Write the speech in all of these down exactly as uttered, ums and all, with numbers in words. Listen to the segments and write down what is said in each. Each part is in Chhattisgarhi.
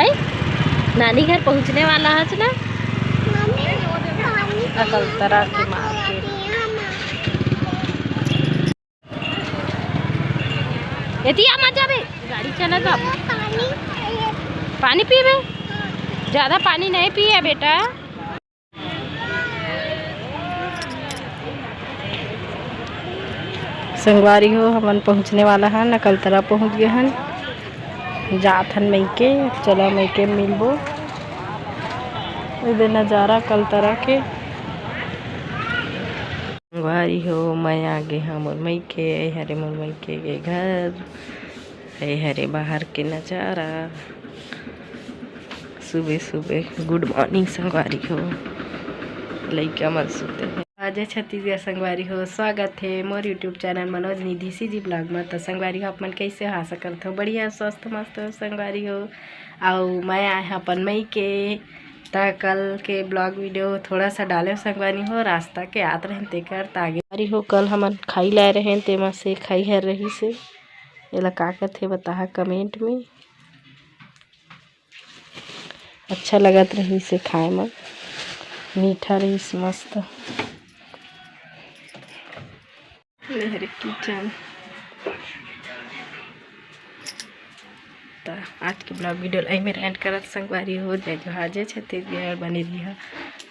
है, नानी घर पहुँचने वाला है ना। अकलतरा के मार्केट। एती आ मत जाबे, गाड़ी चलत बाबू। पानी पीबे, ज़्यादा पानी नहीं पिए बेटा। संगवारी हो, हमन पहुँचने वाला हन, अकलतरा पहुँच गए हन, जात हन मइके। चला मइके मिलबो। एदे नजारा अकलतरा के। संगवारी हो, मैं आ गे हंव मोर मइके। ए हरे मोर मइके के घर, ए हरे बाहर के नजारा। सुबह सुबह good morning संगवारी हो, लइका मन सुते हे। जय छत्तीसगढ़ संगवारी हो, स्वागत हे मोर YouTube चैनल मनोज निधि CG vlog में। तो संगवारी हो, आप मन कैसे हो? आशा करत हो बढ़िया, स्वस्थ, मस्त हो संगवारी हो। अउ मैं आए हंव अपन मइके, त कल के vlog video थोड़ा सा डाले संगवारी हो, रास्ता के आत रहेन तेकर त आगे। संगवारी हो, कल हमन खाई लाए रहेन, तेमा से खाई हर रहिस हे। एला का कथे बताहा comment में। अच्छा लगत रहिस हे खाए म, मीठा रहिस मस्त। मेरे kitchen। त आज के vlog video ला एमे end करत संगवारी हो। जय जोहार, जय छत्तीसगढ़, बने रहिहा।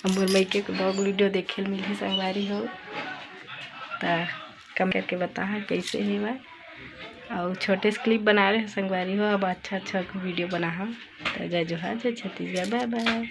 अब मोर मइके के vlog video देखे ल मिलही संगवारी हो। त comment करके बताहा कैसे हे भाई। अउ छोटे से clip बना रहे संगवारी हो, अब अच्छा अच्छा video बनाहा। त जय जोहार, जय छत्तीसगढ़, bye bye।